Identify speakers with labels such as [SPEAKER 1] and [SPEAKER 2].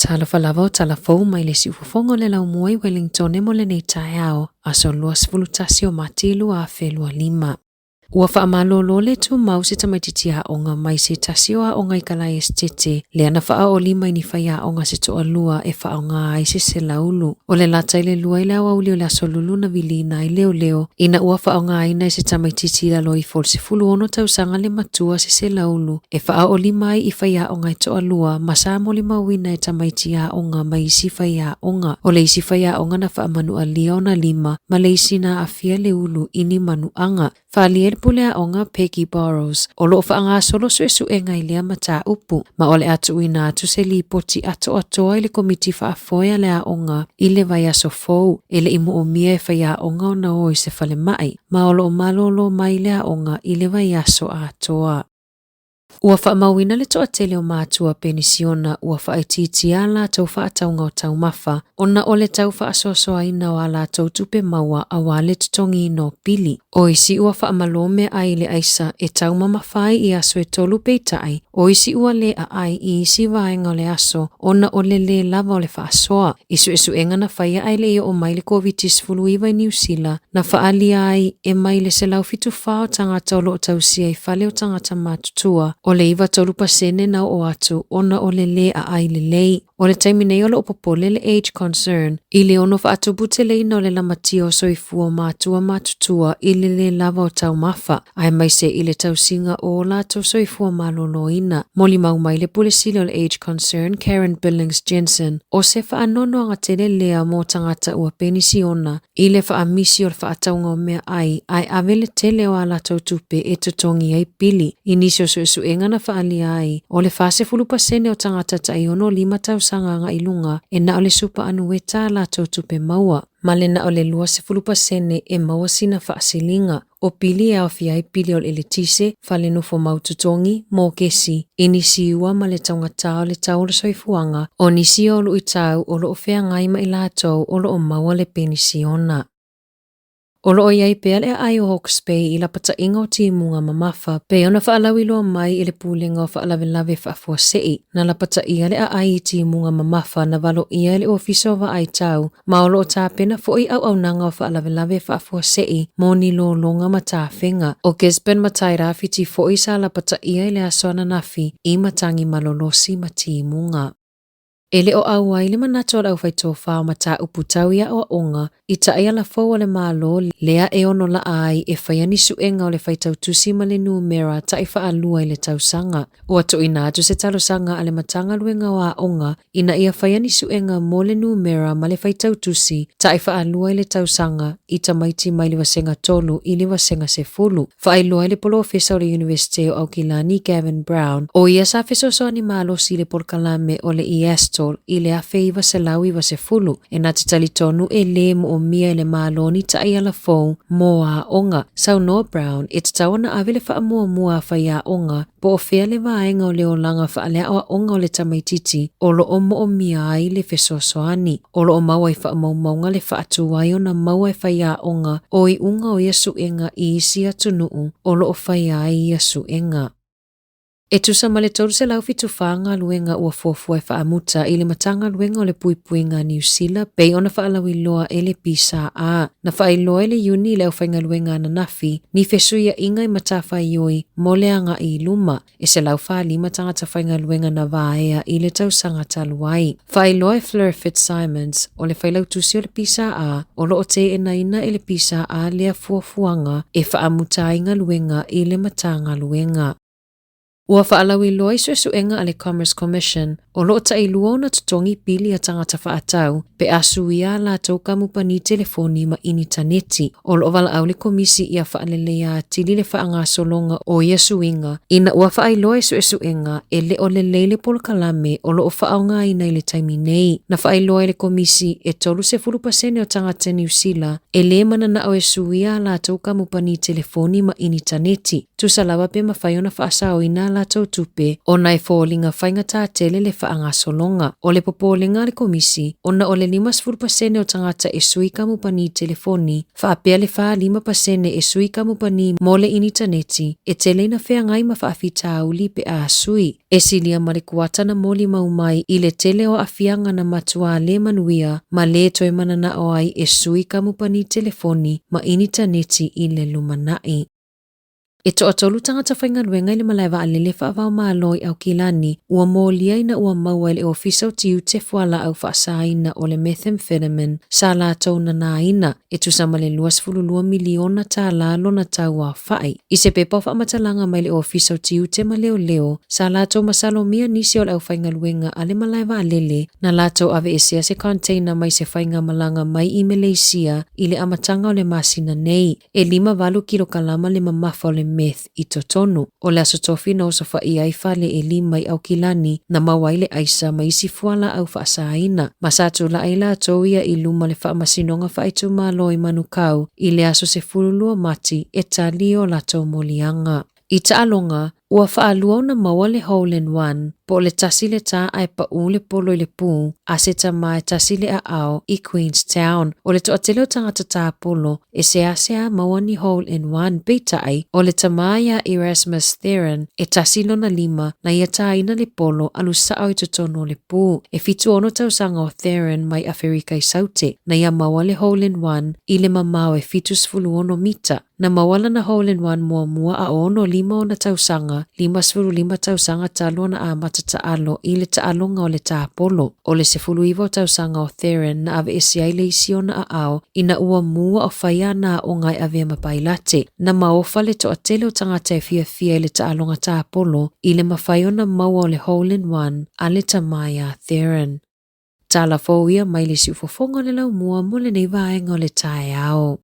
[SPEAKER 1] Talofa lava o tala fou mai le siufofoga o le laumua i Wellingtone mo lenei taeao, aso 21 o Mati 2025. Ua faamalolo le tumau se tamaitiiti aoga mai se tasi o aoga i Kalaesetete, lea na faaolima i ni faiaoga se toalua e faaaoga ai se selaulu. O le lata i le 2 i le aoauli o le aso Lulu na viliina ai leoleo ina ua faaaogaina e se tamaitiiti i lalo ifo o le 16 tausaga le matua se selaulu e faaoolima ai i faiaoga e toalua ma sa molimauina e tamaiti aoga mai isi faiaoga. O le isi faiaoga na faamanualia ona lima ma le isi na aafia le ulu i ni manuaga. Faaalia le pule aoga Peggy Burrows o lo o faagasolo suesuega i lea mataupu ma o le a tuuina atu se lipoti atoatoa i le Komiti Faafoe a le Aoga i le vaiaso fou. E le i moomia e faiaoga ona o i se falemai ma o lo o malolo mai le aoga i le vaiaso atoa. Ua faamauina le toatele o matua penisiona ua faaitiitia a latou faatauga o taumafa ona o le tau faasoasoaina o a latou tupe maua aua le totogiina o pili. O isi ua faamalō meaai i le aisa e taumamafa ai i aso e tolu peitai, o isi ua le aai i isi vaega o le aso ona o le lē lava o le faasoa. I suesuega na faia ae le i oo mai le Koviti-19 i Niu Sila, na faaalia ai e mai le 174 o tagata o lo o tausia i fale o tagata matutua, o le 93% na oo atu ona o le lē aai lelei. O le taimi nei o lo o popole le Age Concern i le ono faatuputeleina o le lamatia o soifua o matua matutua i le lē lava o taumafa, aemaise i le tausiga o o latou soifua maloloina. Molimau mai le Pule Sili o le Age Concern, Karen Billings Jensen, o se faanoanoaga tele lea mo tagata ua penisiona i le faamisi o le faatauga o meaai ae ave le tele o a latou tupe e totogi ai pili. I nisi o suesuega na faaalia ai, o le 40% o tagata tai 65 tausaga agai i luga e na o le supa anueta a latou tupe maua, ma le na o le 20% e maua sina faasiliga. O pili e aofia ai pili o le eletise, fale nofo mau totogi, mokesi, inisiua ma le taugatā o le tau o le soifuaga, o nisi o luitau o lo o feagai ma i latou o lo o maua le penisiona. O lo o i ai pea le aai o Hawke's Bay i lapataiga o timuga mamafa, pei ona faalauiloa mai e le Pulega o Faalavelave Faafuasei, na lapataia le aai i timuga mamafa na valoia e le Ofisa o Vaai Tau ma o lo o tapena foi auaunaga o faalavelave faafuasei mo ni lologa ma tafega. O Gisborne ma Tairāwhiti foi sa lapataia i le aso ananafi i matagi malolosi ma timuga. E le o ʻauai le manatu o le aufaitofā o mataupu tau i aʻoaʻoga i taiala fou a le Malo lea e ono laʻa ai e faia ni suega o le faitautusi ma le numera taʻifaalua i le tausaga. Ua tuuina atu se talosaga a le Matagaluega o Aoga ina ia faia ni suega mo le numera ma le faitautusi taʻifaalua i le tausaga i tamaiti mai le vasega 3 i le vasega 10. Faailoa ai le polofesa o le Iunivesite o Aukilani Gavin Brown, o ia sa fesoasoani malosi i le polokalame o le EASTL i le 1990, e na te talitonu e lē moomia e le Malo ni taiala fou mo aoga. Saunoa Brown, e tatau ona ave le faamuamua a faiaoga Po o fea le vaega o le olaga faaleaoaoga o le tamaitiiti o lo o moomia ai le fesoasoani. O lo o mau ai faamaumauga le faatu ai ona maua e faiaoga o iuga o ia suega i isi atunuu o lo o faia ai ia suega. E tusa ma le 374 galuega ua fuafua e faamuta i le Matagaluega o le Puipuiga a Niu Sila pei ona faalauiloa e le PSA. Na faailoa e le Iuni i le aufaigaluega ananafi ni fesuiaiga i matafaioi mo le agai i luma, e 145 tagata faigaluega na vaea i le tausaga talu ai. Faailoa e Fleur Fitzsimons, o le failautusi o le PSA, o lo o teenaina e le PSA lea fuafuaga e faamuta ai galuega i le Matagaluega. Ua faalauiloa i suesuega a le Commerce Commission, o lo o tailua ona totogi pili a tagata faatau pe a suia a latou kamupani telefoni ma initaneti. O lo o valaau le Komisi ia faaleleia atili le faagasologa o ia suiga ina ua faailoa i suesuega e le o lelei le polokalame o lo o faaaogaina i le taimi nei. Na faailoa e le Komisi e 30% o tagata Niu Sila e lē mananao e suia a latou kamupani telefoni ma initaneti. Tusa lava pe mafai ona faasaoina a latou tupe ona e foliga faigata tele le faagasologa. O le popolega a le Komisi, ona o le 50% o tagata e sui kamupani telefoni, faapea le 45% e sui kamupani mo le initaneti, e tele ina feagai ma faafitauli pe a sui. E silia ma le kuata na molimau mai i le tele o aafiaga na matuā le manuia ma lē toe mananao ai e sui kamupani telefoni ma initaneti i le lumanai. E toatolu tagata faigaluega i le malae vaalele faava-o-Malo i Aukilani ua molia ina ua maua e le Ofisa o Tiute fualaau faasaina o le methamphetamine sa latou nanaina e tusa ma le $22 miliona tala lona tau aofai. I se pepa o faamatalaga mai le Ofisa o Tiute ma Leoleo, sa latou masalomia nisi o le aufaigaluega a le malae vaalele na latou aveesea se container mai se faigamalaga mai i Meleisia i le amataga o le masina nei. E 58 kilokalama le mamafa o le meth i totonu. O le Aso Tofi na osofaia ai fale e lima i Aukilani na maua ai le aisa ma isi fualaau faasaina, ma sa tulai latou ia i luma o le Faamasinoga Faaitumalo i Manukau i le aso 12 Mati e tali i o latou moliaga. I taaloga, ua faalua ona maua le hole in one, po o le tasi le tā ae paʻū le polo i le pū a se tama e tasi le aao i Queenstown. O le toatele o tagata tāpolo e seasea maua ni hole in one, peitai, o le tama iā Erasmus Theron e tasi lona lima na ia tāina le polo alu sao i totonu o le pū. E 76 tausaga o Theron mai Aferika i Saute na ia maua le hole in one i le mamao e 76 mita. Na maua lana hole in one muamua a o 65 ona tausaga, 55 tausaga talu ona amata taalo i le taaloga o le tāpolo. O le 19 o tausaga o Theron na aveese ai le isi ona aao ina ua mu a o fai ana aoga e avea ma pailate. Na maofa le toatele o tagata e fiafia i le taaloga tāpolo i le mafai ona maua o le hole in one a le tama iā Theron. Tala fou ia mai le siufofoga o le laumua mo lenei vaega o le taeao.